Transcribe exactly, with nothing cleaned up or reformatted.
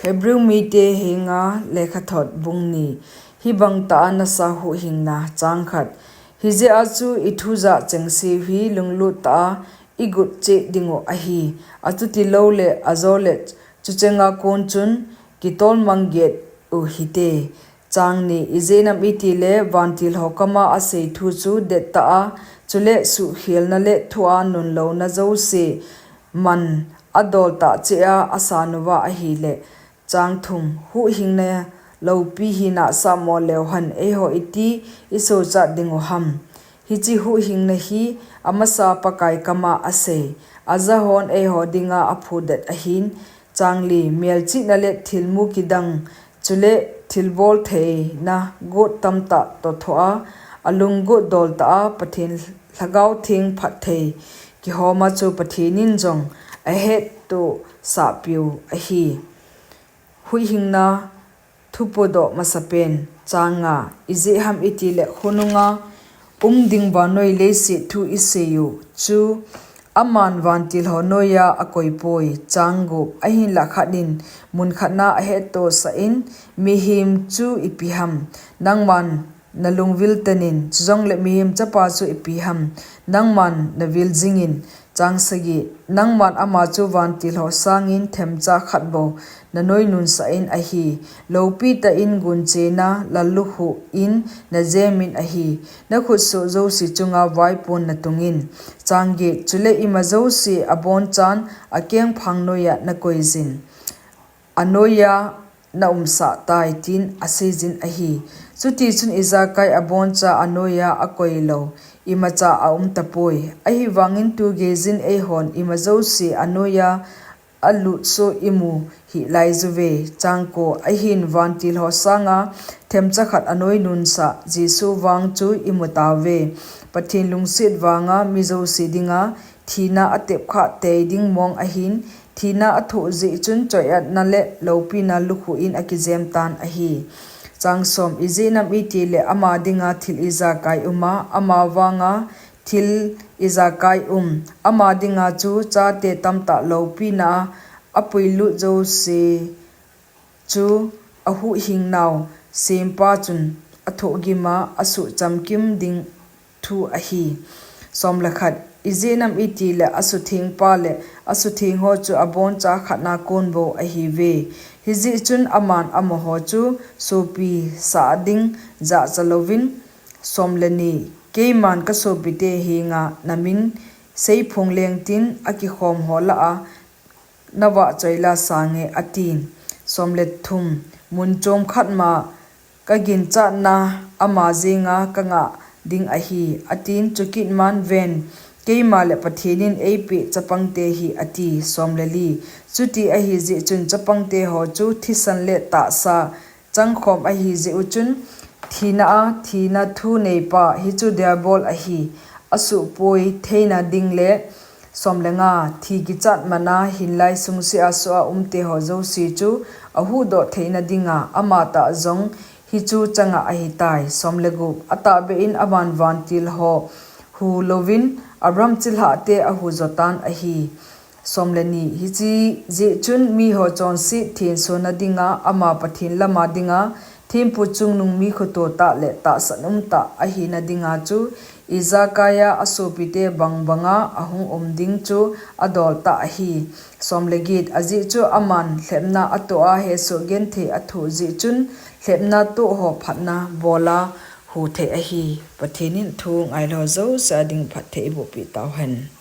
Hebrew mite henga lekhathot bung ni. Hibang tah a nasa huhhingna. Chang khat. Hijeh a chu i thu jacheng seh hi lunglut tah a i gut cheh ding u ahi. Achuti lou le ajo le chuchenga kon chun kitol mang get u hite. Chang ni. Ijeh inem itile vantil ho kama asei thu chu det tah a, chule suhkhelna le thu a nunlouna jouse man adol tah cheh a asan uva ahile. Chang thum. Huhhingna loupi hina sahmo leu hen eiho iti i sochat ding u ham? Hiche huhhingna hi amasa Pakai kama asei, aja hon eiho dinga aphudet ahin. Chang li. Melchihna le thilmu kidang, chule thilbol theina got tamtah toh thoh a, alunggot dol tah a Pathen Lhagao Theng phatthei kihoma chu Pathen in jong ahettohsah piu ahi. Huhhingna thupodoh masapen. Chang nga. Ijeh ham itile khonunga um ding vannoi leiset thu isei u chu aman vantil ho noiya akoipoi. Chang gup. Ahinlah khat in mun khat na ahettohsah in, mihem chu ipi ham? Nangman nalung vil ten in, chujongle mihem chapa chu ipi ham? Nangman navil jing in. Chang sagi. Nangman ama chu vantil ho sangin themcha khat bou nanoi nunsah in ahi. Loupi tah in gunchena lallukhuh in najem in ahi. Nakhutsoh jouse chunga vaipon natung in. Chang get. Chule ima jouse abonchan akengphang noiya nakoi jin, anoiya naumsah tai, tin aseijin ahi. Chutichun ijakai aboncha anoiya akoi lou imacha aum tapoi. Ahivangin tu geijin eihon ima jouse anoiya alut soh imu hih lai juve. Chang ko. Ahin vantil ho sanga themcha khat anoi nunsah Jesu vang chu imu tauve. Pathen lungset vanga mi jouse dinga thina atepkhah tei ding mong ahin, thina athoh jeh chun choiatna le loupina lukhuh in akijem tan ahi. Chang som. Ijeh inem itile ama dinga thil ijakai um a, ama vanga thil ijakai um. Ama dinga chu chate tamtah loupina a apuilut jouse chu ahuhhing nau sempa chun athohgim a asuhchamkim ding thu ahi. Som le khat. Ijeh inem itile asuthengpa le asutheng ho chu aboncha khatna kon bou ahiuve. Hijeh chun aman amaho chu sopi sah ding jahcha louvin. Som le ni. Keiman kasopite henga namin seiphong lengtin akikhom ho lah a navahchoi la sange, atin. Som le thum. Mun chom khat ma kaginchatna ama jenga kangah ding ahi, atin. Chukit man ven, keima le Pathen in eipeh chapangte hi, ati. Som le li. Chuti ahijeh chun chapangte ho chu thisan le tahsa changkhom ahijeh u chun, thina a thina thu neipa, hichu Diabol ahi, asuhpoi theina ding le. Som le nga. Thi kichat mana hinlai sungsea soh a umte ho jouse chu ahuhdoh theina dinga amatah jong hichu changa ahitai. Som le gup. Atahbeh in aman vantil ho hu louvin Abraham chilhahte ahujotan ahi. Som le ni. Hiche jeh chun miho chonset thensona dinga ama Pathen lama dinga thempu chungnung mi khoto tah le tahsan umtah ahina dinga chu ijakaiya asopite bangbanga ahung um ding chu adoltah ahi. Som le get. Ajeh chu aman lhepna atoh a hesoh genthei athoh jeh chun lhepna toh ho phatna bola huthei ahi. Pathen in thu ngailou jouse a ding phatthei eibohpeh tauhen.